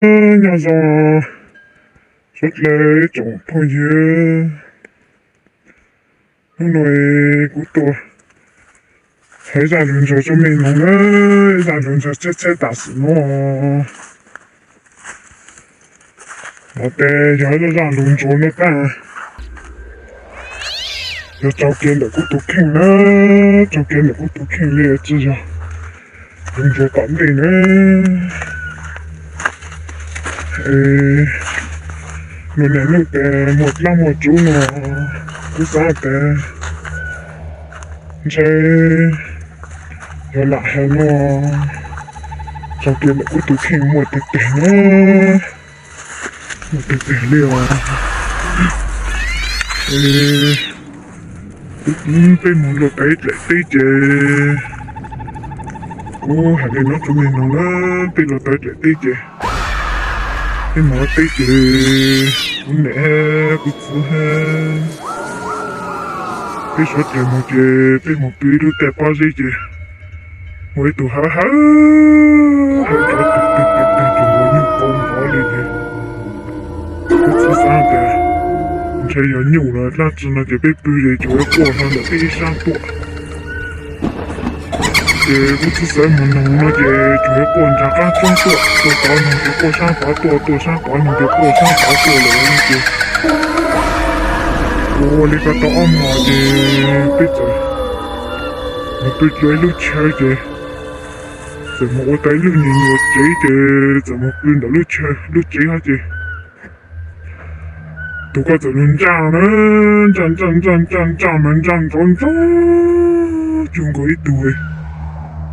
Nyob zoo suav dlawg tsoom phooj ywg, hnub no kuv tuaj hais zaj lus ntsuag rau mej mloog na, zaj lus ntsuag tshiab tshiab tam sim no. Los tes yog zaj lus ntsuag no tag, yog tso kiag ntawm kuv tus kheej na, tso kiag ntawm kuv tus kheej li tsis yog lus ntsuag tom ntej na. Luag niam loj tes muaj dlaab muaj tsuv no, kuv xaav tas ntshe yog lam has no, tso kiag ntawm kuv tus kheej muaj teg teg na, muaj teg teg li os. Peb mus luaj teb dlaim teb ces, kuv has li no rau mej mloog na, peb luaj teb dlaim teb ces, peb mus teb ces kuv niam kuv txiv hab peb suav dlawg mus ces peb mus pw ib lub tej pob zeb ces muaj ib tug hawv hawv hawv tsov teg teg teg teg tsuas nkaus nyuj qau nrov li ces kuv txiv xaav tas ntshe yog nyuj los dlaab tsi no ces peb pw ces tsuas yuav quaj hlo ntawm peb ib sab tuaj. Ces kuv txiv xav mus noog no ces tsuas yuav quaj nraag qaab tshoob tuaj, quaj tod noog ces quaj sab tod tuaj, tuaj sab tod noog ces quaj sab tod tuaj lawm no ces ua li ko tau ob hmos ces peb txawm mus pw dlua ib lub chaw ces txawm mus ua tau ib lub nyuag nyuag tsev ces txawm mus pw ntawm lub chaw lub tsev hab ces tus ko txawm lug ntsaj na, ntsaj ntsaj ntsaj ntsaj ntsaj mas ntsaj nrov nrov cuag nkaus ib tug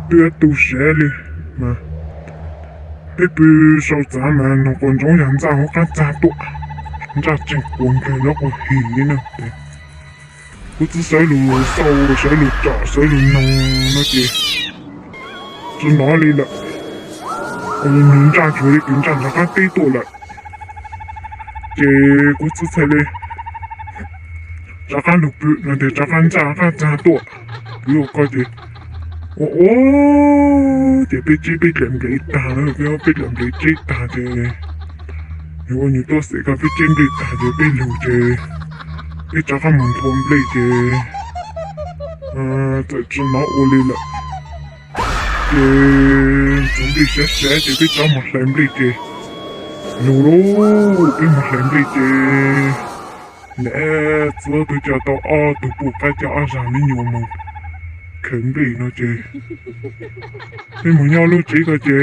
twb tu siav li mas. Peb pw sau txaav mas noog quas ntsoov yog ntsaj huv qaab txag tuaj, ntsaj tseem quas nkawg lov quas him li na. Kuv txiv sawv lug xauj sawv lug tsom sawv lug noog no ces tsi nov li lawm, ntsaj cuag li kws ntsaj nraag qaab teb tuaj lawm. Ces kuv txiv txhad li rov qaab lug pw no tes rov qaab ntsaj qaab txag tuaj. Kuv ua ko ces ua ua ces peb tseb peb dlaim nplej tag, peb dlaim nplej tseb tag ces yug ua nyuag tuab xeem ko peb tseb nplej tag ces peb lug ces peb rov qaab mus nthua nplej ces txawm tsi nov ua li lawm. Ces txug nplej siav siav ces peb rov mus hlais nplej ces lug lauj, peb mus hlais nplej ces niam txiv tug coj tau ob tug puj qaib coj ob zag me nyuam mus khaws nplej no ces peb mus nyob lub tsev ko ces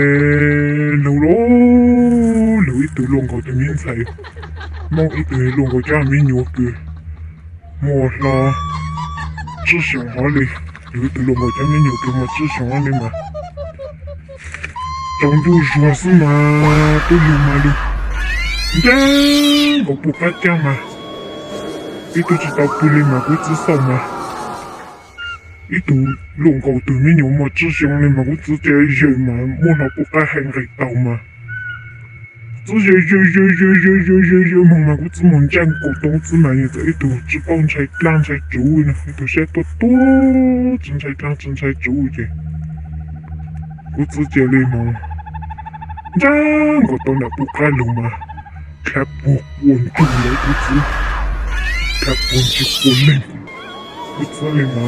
lug lauj, lug ib tug luaj nkaus tug me ntxhais Moob, ib tug luaj nkaus cov me nyuam kws muaj hlo tsib xyoos hov li, lug ib tug luaj nkaus cov me nyuam kws muaj tsib xyoos hov li mas tsaus ntuj zuag xwb mas tub lug mas lug ncav nkaus puj qab cag mas ib tug tsis tau pw li mas kuv txiv xauj mas ib tug luaj nkaus tug me nyuam muaj tsib xyoos li mas kuv txiv ca zawm mas muab hlo puj qab hais nqis taug mas txiv zawm zawm zawm zawm zawm zawm zawm zawm moog mas kuv txiv moog ncaaj nkaus tau kuv txiv mas yeej txawm ib tug tsis paub ntshai dlaab ntshai tsuv, ib tug sab tuab tuab tsis ntshai dlaab tsis ntshai tsuv ces kuv txiv ca li moog ncaaj nkaus tau nram puj qab lug mas dlhav puag quas nrug ntawd kuv txiv, dlhav puag ntsis quas leeg kuv txiv li mas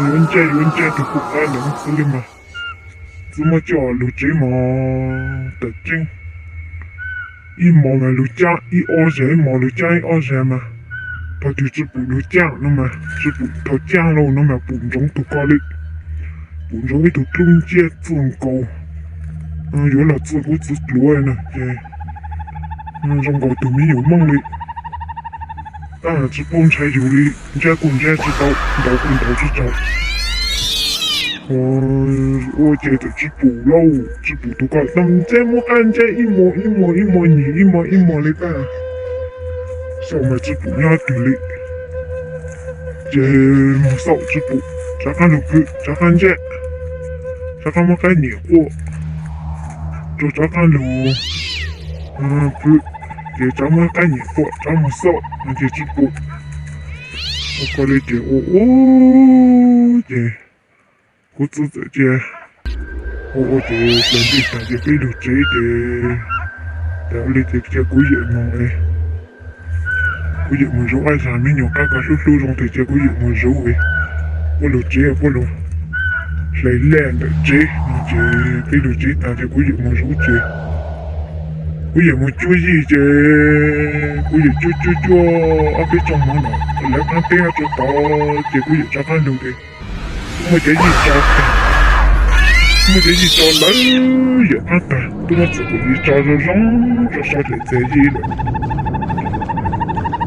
yuav ncaaj yuav ncaaj tug puj qab ntawd kuv txiv li mas txiv muab coj lug tsev mas tawm tseeb ib mos mas lug caab ib ob zag, ib mos lug caab ib ob zag mas thaum twg tsi pum lug caab no mas tsi pum thaum caab lauj no mas pum ntsoov tug ko li, pum ntsoov ib tug dlub nciab txuj nkaus yuav los txuj kuv txiv dluav na ces zoo nkaus tug me nyuam Moob li. Tab tsi paub ntshai yug li, ntsab kuj ntsab tsi tau, ntaus kuj ntaus tsi tau. Ua ces txawm tsi pum lauj, tsi pum tug ko tau ntsab muab qab ntsab ib mos ib mos ib mos nyim ib mos ib mos li tab sis mas tsi pum nyob twg li. Ces moog xauj tsi pum, rov qab lug pw, rov qab ntsab, rov qab muab qab nyem quaj, rua rov qab lug pw, ces rov muab qab nyem quaj rov moog xauj no ces tsi pum. Ua ko li ces ua ua ces kuv txiv txawm cia Ua ua ces hlais ntsej tag ces peb lug tsev ces, tas ua li ces cia kuv yawm moog, kuv yawm moog zuv qab zag, me nyuam qab koj hlub hlub zoo tas cia kuv yawm moog zuv, puab lug tsev puab lug hlais laj ntawm tsev no ces peb lug tsev tag ces kuv yawm moog zuv ces kuv yawm moog cuab yij ces kuv yawm cuab cuab cuab ob peb tsoom mov no lawv qaab teb rua tod ces kuv yawm rov qaab lug ces muaj cov yij tso tag, muaj cov yij tso lawm yawm qaab tag, tub muab txim kuv yij tso zoo zoo tso so dlaim txag yij lawm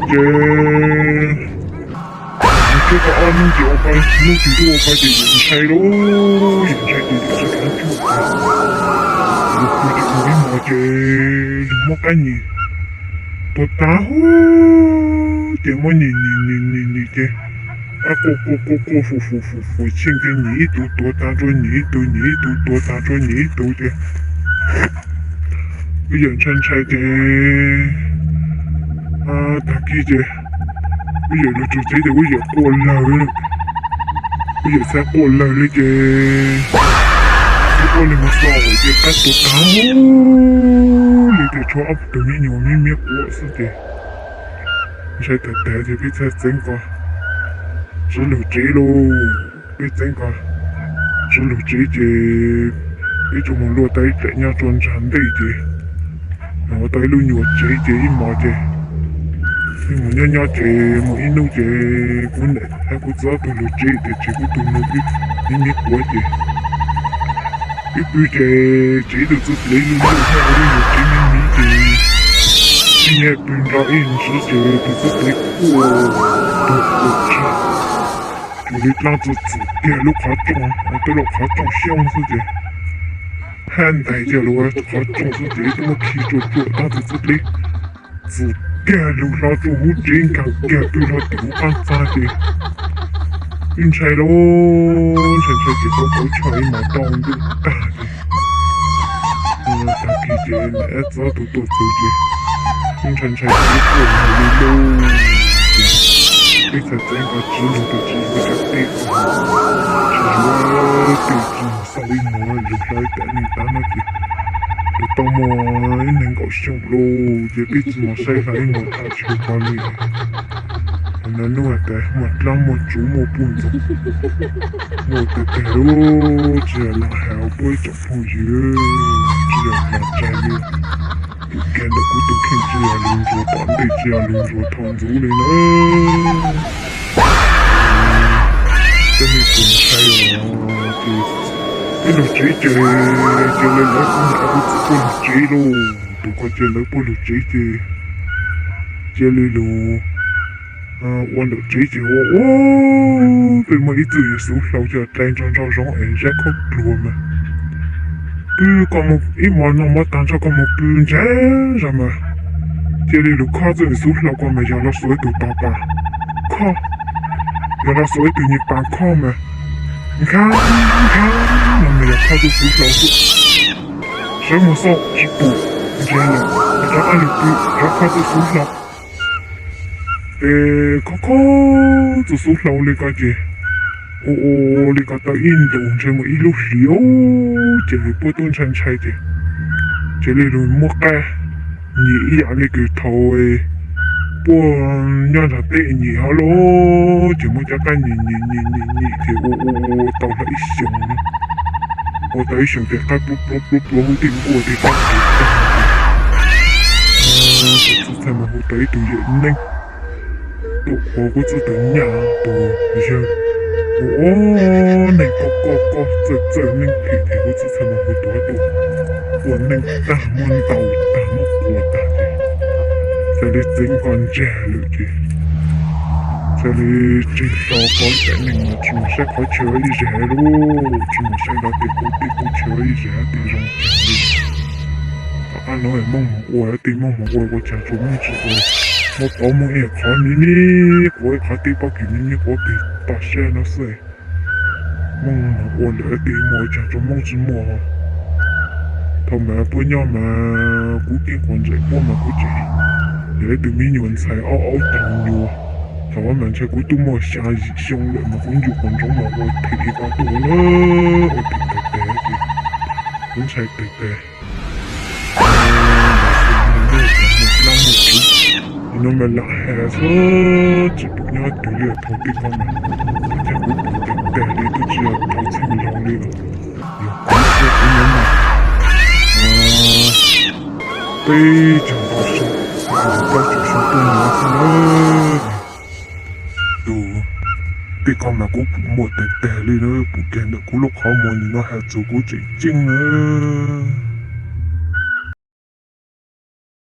ces yawm cuab tau ob nub ces ua ko nub tsis ntuj ua ko ces yawm ntshai lauj, yawm ntshai ces yawm tsi khav cuab tas, yawm pw ces ua ib mos ces lug muab qab nyim tuav tag huv ces muab nyim nyim nyim nyim nyim ces ab quaj quaj quaj quaj fum fum fum fum tsheej ces nyim ib tug tuav tag rua nyim ib tug, nyim ib tug tuav tag rua nyim ib tug ces kuv yawm ntshai ntshai ces tag kis ces kuv yawm lug txug tsev ces kuv yawm quaj lawg, kuv yawm txhaj quaj lawg li ces kuv quaj li mus xaus ces qab tuav tag li ces tshuav ob tug miv nyuas miv miv quav xwb ces ntshai tag tag ces peb txhaj txeev ko tsiv lug tsev lauj, peb txeev ko tsiv lug tsev ces peb tsuas mus luaj tau ib daim nyob rua ntsag ntej ces ua tau ib lub nyuas tsev ces ib mos ces peb mus nyob nyob ces mus ib nub ces kuv niam hab kuv txiv ob tug lug tsev ces tsev kuv tug nug miv miv quav ces ib pw ces tsev ib tug txwj plev lug lug hab ua lub nyuas tsev miv miv ces ib nyuag pw nrog ib ntsis ces tus txwj plev quaj tuag quas tshab, tus li dlaab txug txum kiag lub qhov rooj, ua tau lub qhov rooj xyoob xwb ces hab ntais kiag lub qhov rooj xwb ces ib tug muab khi tsuam tsuam dlaab txug txwj plev txum kiag lug hlo rua huv tsev nkaag kiag pw hlo tim huv qaab txag ces wb ntshai lauj, ntshai ntshai ces tau tau tshaj ib mos tau ntuj tag ces tag kis ces niam txiv ob tug tuaj txug ces wb ntshai ntshai ces wb quaj mus li lauj ces peb txhaj txeev ko tsiv lug tas tsis yuav cov teb ko, tsis yuav tej tsis mus xauj ib mos lug hlo ib tam neeg taag no ces tus tau muaj ib neeg nkaum xyoo lauj ces peb tsis mus saib hlo ib mos tag tsis huv ko li. Hnub no tas muaj dlaab muaj tsuv muaj puj ntxoog muaj tag tag lub tsis yog los has puab ib tsoom phooj ywg, tsis yog los tsaig li, tus kiag ntawm kuv tus kheej tsis yog lug ntsuas tom ntej tsis yog lug ntsuas thaum ntxuv li na. Cov neeg txaus ntshai os ces peb lug tsev ces cia li lawv kuv niam kuv txiv puab lug tsev lauj, tus ko cia lawv puab lug tsev ces cia li lug ua ntawm tsev ces ua ua peb muaj ib txwj yawg xuv hlau coj dai nrog nrog zoov es zab khaub dluag mas pw ko mus ib mos noj mov tag nrho ko mus pw ntseg zog mas cia li lug khob txwj yawg xuv hlau ko mas yog los xuas ib tug tog pas khob, yog los xuas ib tug nyuas pas khob mas nkhav nkhav no mas yog khob txwj xuv hlau xwb. Sawv mus xauj tsis pum, ntseg lawm, rov qab lug pw, rov khob txwj xuv hlau. Ces khob khob txwj xuv hlau li ko ces ua ua li ko tau ib ntus ntshe mus ib lub hlis ces puab tub ntshai ntshai ces cia li lug muab qab nyim ib yam li kws thaum puab nyob nrog teb nyim hov lauj, ces muab cov qab nyim nyim nyim nyim nyim ces ua ua ua tau hlo ib xyoos na, ua tau ib xyoos ces qab pluav pluav pluav pluav huv tej nkuaj tej qab tag ces kuv txhaj mus hu tau ib tug yawm neeg tuaj ua kuv txwj tus nyaj tus yawg, ua ua neeg koj koj koj txawj txawj neeg phem ces kuv txwj txhaj mus hu tuav tuaj ua neeg tag muab ntaus tag muab quas tag ces txhaj li txeev ko ntseg lawm ces txhaj li tseg hlo ko cov neeg mas tsis mus saib qhov chaw ib zag lauj, tsis mus saib lawv tej kuv tej kuv chaw ib zag tej zoo caag li. Tom qab no Moob mus ua tej Moob mus ua ua caag tsuas Moob tsis ua, muab pauv Moob ib qhov me me quav ib qhov teb pob kws me me quav peg toj siab no xwb. Moob mus ua lawm tej muaj ua caag tsuas Moob tsis muaj. Thaum mas puab nyob mas kuv keeb quas ntsaim puab mas kuv tseem yog ib tug me nyuam ntxhais aub aub taug nyuas. Thaum mas ntshe kuv twb muaj xya yim xyoo lawm mas kuv ncu quas ntsoov mas ua them ko tuaj na, ua them tag tag ces Kuv ntshai tag tag. Li no mas lam has xwb, tsis pom nyob twg li thaum tej ko mas, thiab kuv pom tag tag li twb tsis yog thaum txheej laus li lawm. Yog kuv nyob, kuv nyob mas peb caug ntau xyoo, plaub caug xyoo tuaj no xwb na. Tus, tej ko mas kuv pom muaj tag tag li na, pom kiag ntawm kuv lub qhov muag nim no has txug kuv tseem ceeb na.